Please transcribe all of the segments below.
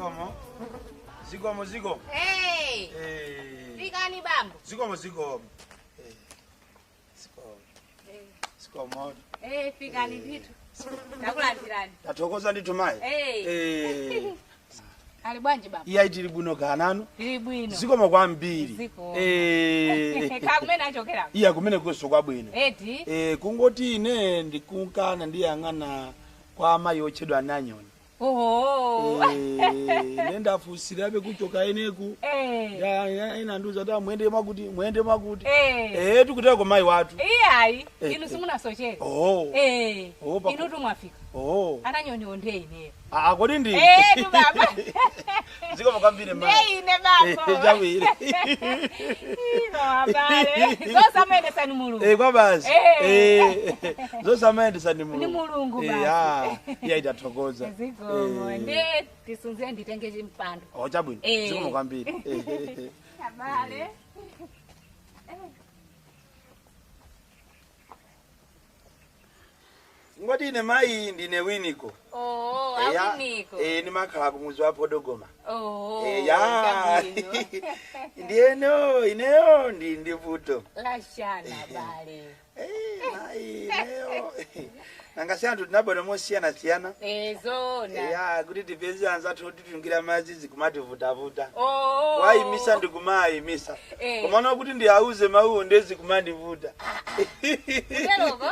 Zikomo. Zikomo zikomo. Hey, Eh. fikani bambo. Zikomo zikomo. Eh. Zikomo. Zikomo. Eh, fikani ndithu. Ndakulandirani. Tathokoza ndithu mayi. Eh. Eh. Ali bwanji bambo? Iya tili bwino kananu. Tili bwino. Zikomo kwambiri. Zikomo. Eh. Ka kumene achokera. Iya kumene kuso kwabwino. Eti. Eh kungoti ine ndikunkana ndiyang'ana kwa amayi otchedwa ananyoni. Oho. Eh, ine ndafunsirabe kuchoka eneku. Eh. Ya ya ina nduza ta mwende mwakuti mwende mwakuti. Eh. Eh tikuteko mayi watu. Iyayi, Eh, inu eh. simunasochera. Oh. Eh. Oh, Inu tumwafika. Oh. Ananyoni onde ineyo. Ah, kodi ndi. Eh, tu baba. Zikomo kwambiri mayi. Ndeine bambo. Eh, chabwino. Ino abale. Zosamayendesa ni Mulungu. Eh, kwa basi. Eh. Eh. Zosamayendesa ni Mulungu. Ni Mulungu Eh, basi. ah, iya itathokoza. Zikomo. Eh. Nde tisunzire nditenge chimpando. Oh, chabwino. Eh. Zikomo kwambiri. Eh. Abale. Ngoti ine mayi ndine Winiko. Oh, Eh, ya. awiniko. Eh, ndimakhala kumuzi wa Podogoma. Oh. Eh, ya. chabwino. Ndiyeno ineyo ndi ndivuto. Lashana bale. Eh, mayi ineyo. Nanga si anthu tinabwera mosiyana-siyana. Eh, zona. Ya, kuti tipeze anzathu otitungira madzi zikumativutavuta. Oh. Wayimisa ndikumayimisa. Eh. Komano kuti ndiauze mawuwo ndezi kumandivuta. Kuteroko?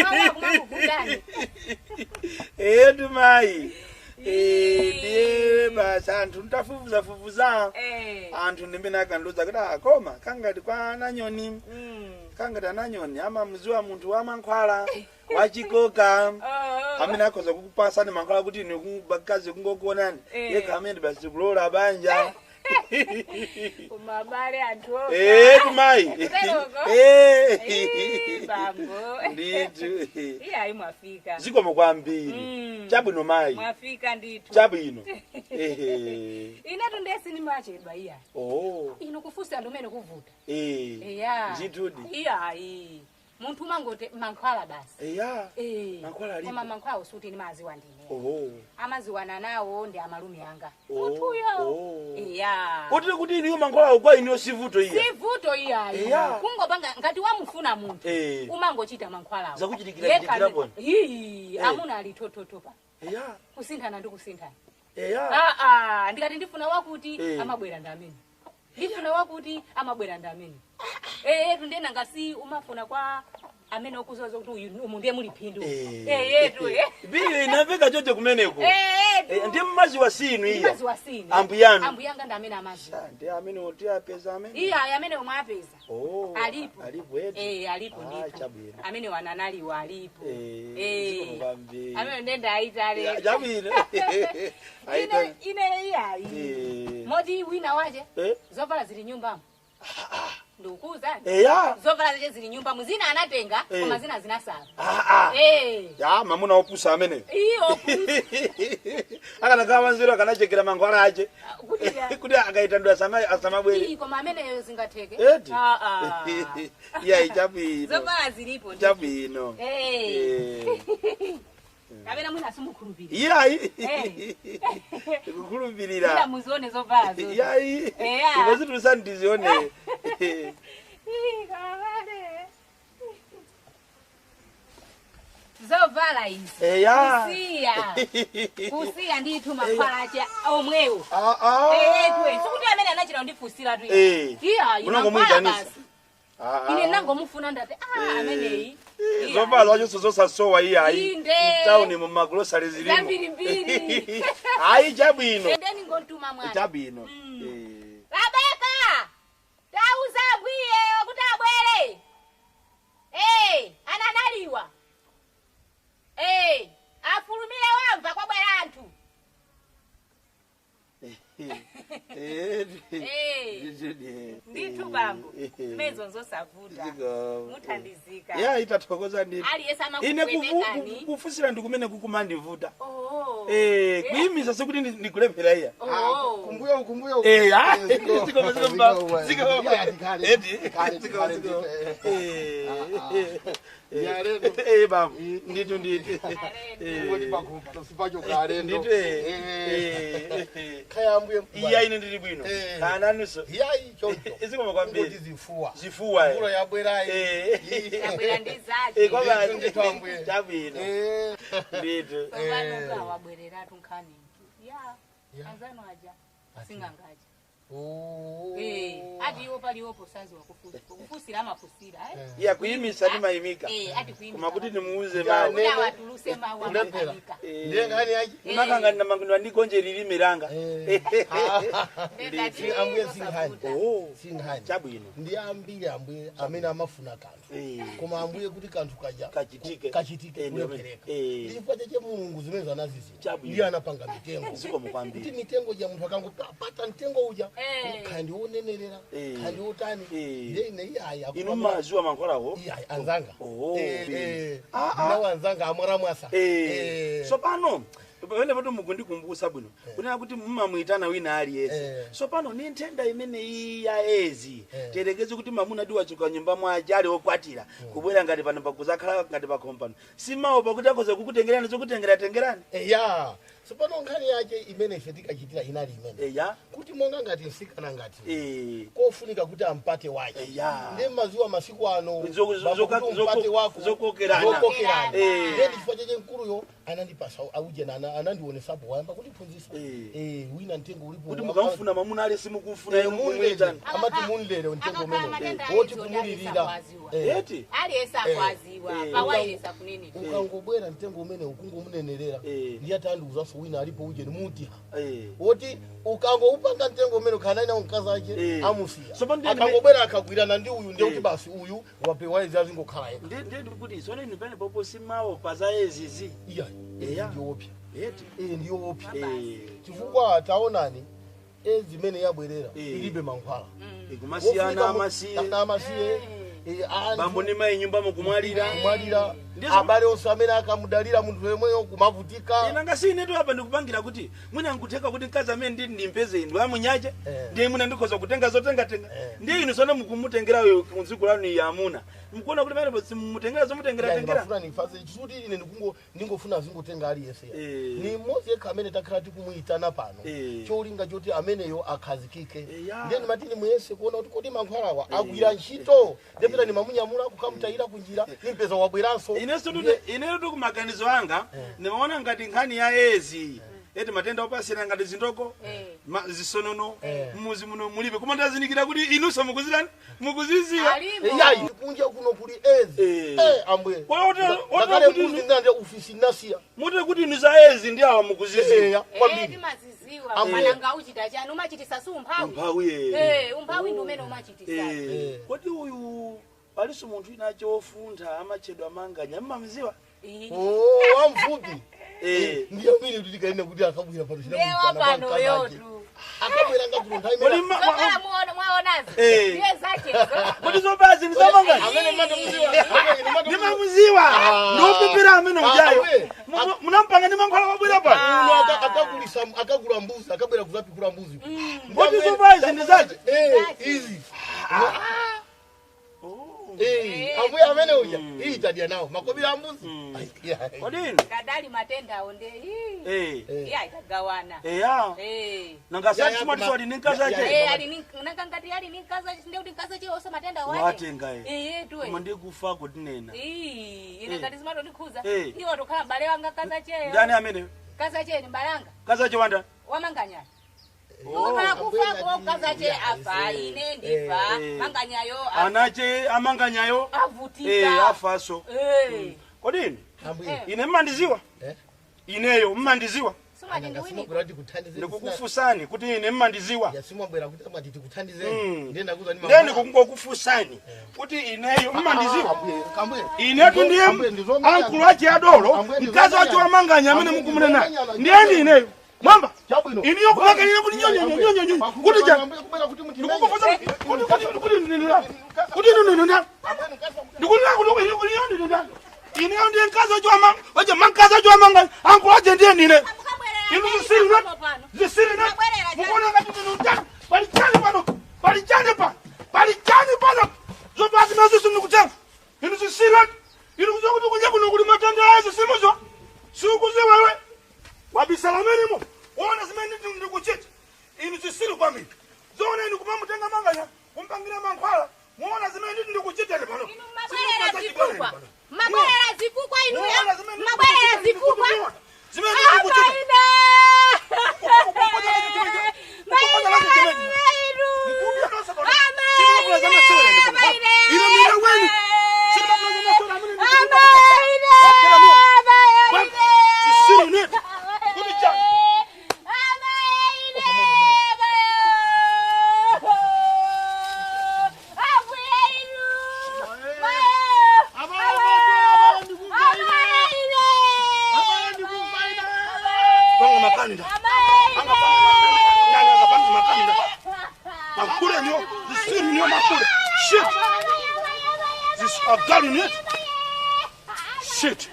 Mawu akumakuvutani. Etu mayi. Eh, ndiye basi anthu ntafufuzafufuza. Eh. Anthu ndimene akandiuza kuti akoma kangati kwa ananyoni. Mm. Kangati ananyoni amamuziwa munthu wamankhwala wachikoka. Oh. Amene akhoza kukupasani mankhwala kuti inu bakazi kungokuonani. Eh. Yekha amene basi kulola banja. Kumabale anthu oka. Eh, tumayi. Kuteroko? Eh. Eh, bambo. Ndithu. Iyayi mwafika. Zikomo kwambiri. Mm. Chabwino mayi. Mwafika ndithu. Chabwino. Ehe. Inetu ndesi nimachedwa iyayi. Oh. Inu kufusa ndumene kuvuta. Eh. Iya. Ndithudi. Iyayi. Munthu umangote mankhwala basi. Eya. Eh. Mankhwala alipo. Koma mankhwala usuti nimaziwa ndine. Oh. Amaziwana nawo ndi amalume anga. Oh. Munthuyo. Oh. Iya. Kotero kuti iniyo mankhwala kwa iniyo sivuto iya. Sivuto iyayi. Iya. Kungopanga ngati wamufuna munthu. Eh. Umangochita mankhwalawo. Zakuchitikira Yekha chitikira ame- pona. Ii, Eh. amuna ali tototopa. Eya. Kusinthana ndi kusinthana. Eya. Ah ah, ndikati ndifuna wakuti Eh. amabwera ndamene. Ndifuna wakuti amabwera ndamene. Eh, tundena ngasi umafuna kwa amene okuzoza kuti uyu umu ndiye muli phindu. Eh, yetu eh. Biyo inamveka chocho kumeneko. Eh, Eh, yetu. ndi mmaziwa sinu iya. Ndimaziwa sine. Ambuyanu. Ambuyanga ndi amene amaziwa. Ah, Ndi amene oti apeza amene. Iya, amene omwe apeza. Oh. Alipo. Alipo eti. Eh, alipo Ah, ndithu. chabwino. Amene wananaliwa alipo. Eh, Eh. zikomo kwambiri. Amene ndenda aitale. Ya, Chabwino. Aita. Ine ine iyayi. Eh. Moti wina wache Eh. zovala zili nyumbamo. Ndikukuza. Eya. Zovala zache zili nyumbamo zina anatenga Eh. koma zina zinasala. Ah ah. Eh. Ya mamuna opusa amene. Iyo Akanakhala wanzeru akanachekera mankhwala ache. kuti ya. Kuti akaitandwa asamabwere. Iyi koma ameneyo zingatheke. Eti. Ah ah. Iya chabwino. Zovala zilipo. ndithu. Chabwino. Eh. Eh. Kapena mwina simukhulupirira. Iyayi. Eh. Kukhulupirira. Mwina muzione zovala zote. Iyayi. Eya. Ikozi ndizione. Ii, kavale. Zovala izi. Eya. Kusiya. Kusiya ndithu mankhwala ache omwewo. Ah ah. Eh, kwe. Sikuti amene anachita ndifusira tu. Eh. Iya, Unangomuyitanisa. Ah, ah. Ine nangomufuna ndati ah ameneyi. Eh, Zovala zachonso zosasowa iyayi. Inde. Mtawuni mu magrosari zilimo. Zambirimbiri. Ayi chabwino. Endeni ngontuma mwana. Chabwino. Mm. Eh. Rabeka! Tauza bwiye kuti abwere. Eh, ananaliwa. Eh, afulumire wamva kwabwera anthu. Eh. Eh. Ndithu. Ndithu Ndiyetu bambo, zimenezo nzosavuta. Ziko. Muthandizika. Ya, itathokoza ndithu. Aliyense Ine amakupwetekani. kufusira ndi kumene kukumandivuta. Oh. Eh, kuyimisa sikuti ndikulephera iya. Oh. Kumbuyo, kumbuyo. Eh, ah, Ziko, ziko, ziko, ziko, ziko. Iya, tikhale. Eti, Tikhale, ziko, tikhale, ziko. ndithu. Eh, eh, Ya, lero. eh, bambo, ndithu, ndithu. Alendo. Kungoti pakupa, sipachoka alendo. Ndithu, eh, Eh. eh, eh. Khaya ambuye. Iya, ine ndili bwino. Eh. Kananunso. Iyayi choncho. Zikomo kwambiri. Kungoti zifuwa. Zifuwa, eh. Mvula yabwerayi. Eh. Yabwera ndi Eh, zake. kwaba- Ndithu, ndithu, ambuye. Chabwino. Eh. Ndithu. Tsopano kawabwereratu nkhani. Ya. Ya. Anzanu aja. Singangaja. Oh. Eh, ati iwo paliwopo saziwa kufusi. Kufusira amafusira, eh. Iya, kuyimisa ndimayimika. Eh, ati kuyimisa. Koma kuti ndimuuze Ya, mawu. Kuti awatuluse mawu Kulephera. amakanika. Eh. Ndiye nkhani yachi. Makanga ndinamangidwa ndigonje lilime langa. Eh. Ndendati Ambuye sinkhani. zosavuta. Oh, Sinkhani. chabwino. Ndi ambiri ambuye amene amafuna kanthu. Eh. Koma ambuye kuti kanthu kaja Kachitike. kachitike Eh, kulephereka. eh. Ndi chifukwa chache Mulungu zimene anaziziwa. Chabwino. Ndiye anapanga mitengo. Zikomo Kuti kwambiri. mitengo ja munthu akangopata mtengo uja Eh. khaya ndi wonenerera Eh. khaya ndi wotani. Eh. Ndiye ine iyayi Inu mmaziwa mankhwalawo. iyayi anzanga. Oh. Eh, eh. Ah, ah. Ndinawo anzanga amwaramwasa. Eh. Eh. So pano pamene pato mukundikumbusa bwino kunena kuti mumamuyitana wina aliyense. Eh. So pano ni nthenda imene iyi ya ezi, Eh. terekeze kuti mamuna diwachuka nyumba mwache ali wokwatira kubwera ngati pano pakuzakhala ngati pakhomo pano, simaopa kuti akhoza kukutengerani zokutengeratengerani? Eya, sopano nkhani yache imene ife tikachitira inali imene Eya. kuti monga ngati msikana ngati Eh. kofunika kuti ampate wache. Eya. Ndiye mazuwa masiku ano Zoko- bambo kuti umpate wako zokokerana. zokokerana. Eh. Ndiye chifukwa chache mkuluyo anandipasa auje anandionesapo wayamba kundiphunzisa. Eh. Eh, wina mtengo ulipo Kuti mukamufuna mamuna ali simukumfuna Eh, inu munlere mumuyitana. amati munlere mtengo Akakhala umene matenda woti aizo kumulirira. ndalisawaziwa. Eh. Eti. Aliyense akwaziwa. Eh. Pawayilesa kunene. Ukangobwera mtengo umene ukungomunenerera. Eh. Ndiye atandiuzanso wina alipo uje nimutiha Eh. woti ukangoupanga mtengo umene ukhanani nawo mkazi ache Eh. amusiya. So pano ndiye Akangobwera akagwirana ndi uyu ndiye kuti Eh. basi uyu wapewa izi azingokhala yekha. Ndiye ndikuti sone inu pene popo simaopa za ezizi? Iya. Eya. Ndiyoopsa. Eti. Eh, ndiyoopsa. Eh. Chifukwa taonani edzi imene yabwerera Eh. ilibe mankhwala. Ikumasiyana amasiye. Amasiye. Eh, anthu Bambo ndi mayi nyumba mukumwalira. Kumwalira. Ndizo- Abale onse amene akamudalira munthu yemweyo kumavutika. Ina ngasi inetu apa ndikupangira kuti mwina nkutheka kuti mkazi amene ndili ndimpeze inu amunyache. Eh. Ndiye mwina ndikhoza kutenga zotengatenga. Eh. Ndiye inu sona mukumutengera uyo kundziko lanu iye amuna mukuona kuti pamenepo simumutengera zomutengeratengera. Ndimafuna nifaze chisuti ine ndingofuna zingotenga aliyense. Eh. Ni mmodzi yekha amene takhala tikumuyitana pano Eh. cholinga choti ameneyo akhazikike. Eh, ya. Ndiye ndimati nimuyese kuona kuti kodi mankhwalawa agwira ntchito, ndepita nimamunyamula kukamutayira kunjira nimpeza wabweranso. Ineso inetu kumaganizo anga ndimaona ngati nkhani ya ezi eti matenda opasira ngati zindoko, Eh. zisonono, Eh. mmuzi muno mulibe, koma ndazindikira kuti inunso mukuzitani, mukuziziwa. Alimo. Yayi, kunja kuno kuli ezi. Eh. Eh, ambuye. Kodi Ngakhale kuti mbuzi ndinande ufisi nasiya. Mute kuti inu za ezi ndi awa mukuziziwa. Eh, Eh, kwambiri. timaziziwa. Ambuye. Mananga uchita chani umachitisa si umphawi. Umphawi, eh. Eh, umphawi ndi umene umachitisa. Eh, Eh. kodi uyu palinso munthu ina chofuntha amatchedwa Manganya, mmamziwa? Eh. Oh, wamfupi. Eh. Ndiye amene kuti tikaenda kuti akabwera pano Ndewa pano yotu. Akabwera ngakuno nthawi Kodi imene Zokhala muona mwaonazi. Eh. Ndiye zachezo. Kodi zopazi ndi zamanganya? Amene matomuziwa, amene matomuziwa. Ndimamuziwa. Ah. Ndiwopepera amene Ah, ujayo. we. Munampanga ndi mankhwala wabwera pano. Uno akagulisa akagula mbuzi akabwera kuzapikula mbuzi. Kodi zopazi ndi zache? Eh, izi. Oh. Eh, ambuye amene uja iyi tadya nawo makobiri a mbuzi. Ai, yeah. Kodi inu? Kadali matendawo nde. Ii. Eh. Eh. Iya itagawana. Eya. Eh. Nanga Ya, ya, sati ali ndi mkazi ya, ya. ache. Eh, ali ni nanga ngati ali ni mkazi ache ndiye kuti mkazi ache onse matenda wake. Watenga eh. Eh, tuwe. Koma ndikufa kutinena. Ii, ine Eh. ngati zimatondikhuza. Eh. Iwo tokhala m'bale wanga mkazi acheyo. Ndani amene? Mkazi ache ni mbalanga. Mkazi ache wanda? Wamanganya. Oh. Ukakhala kufa ko mkazi ache afa, ine ndifa, Eh. manganyayo Anache amanganyayo. avutika. Eh, afaso. Eh. Kodi inu? Ambuye. Eh. Ine mmandiziwa? Eh? Ineyo mmandiziwa? Sumati ndi winiko. Simwabwera kuti tikuthandizeni. Ndikukufunsani kuti ine mmandiziwa? Ya, simwabwera kuti amati tikuthandizeni. Mm. Ndiye ndakuza ni Ndiye ndikungokufunsani kuti ineyo mmandiziwa? Ambuye, ambuye. Inetu ndiye Ambuye, ndizomenya. ankulu ache adolo, Ambuye, mkazi wache wamanganya amene Ambuye, mukumunena ndizomenya. ndiye ndi ineyo. Mwamba. Chabwino. Iniyo kumakanira kuti nyonyo nyonyo nyonyo. Kuti cha. Kubera kuti mutimenye. Ndikukufuza kuti kuti kuti ndinina. Kuti ndinina. Ndikunena kuti kuti kuti ndinina. Iniyo ndiye mkazi wacho ama wacho mankazi wacho amanga ankulaje ndiye nine. Inu zisiri na zisiri na mukuona ngati ndinu ndani. Pali chani pano. Pali chani pa. Pali chani pano. Zobasi nazo simukutenga. Inu zisiri na inu kuzokuti kunja kuno kuli matenda ayo zisimuzo. Sikuze wewe. Wabisala menimo. Ona zimene ndikuchita. Inu zisiri kwambiri. Zoona inu kumamutenga manganya kumpangira mankhwala. Muona zimene ndikuchita ine pano. Inu mabwerera zifukwa. Mabwerera zifukwa inu. Muona zimene Mabwerera zifukwa. Zimene ndikuchita. Panga makanida. Panga panga makanida. Nani panga makanida. Makure niyo, zisiri niyo makure. Shit. This I've it. Shit.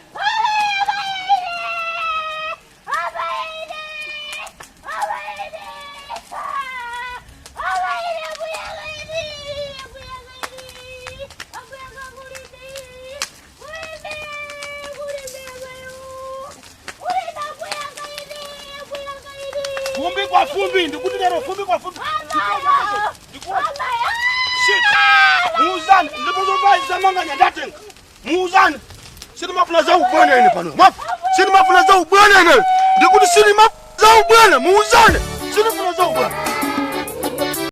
Fumbi kwa fumbi, ndikuti lero fumbi kwa fumbi. Shit. Muuzani, ndipozova zamanganya ndatenga. Muuzani. Sini mafuna za ubwana ine pano. Mafu. Sini mafuna za ubwana ine. Ndikuti sini mafuna za ubwana, muuzani. Sini mafuna za ubwana.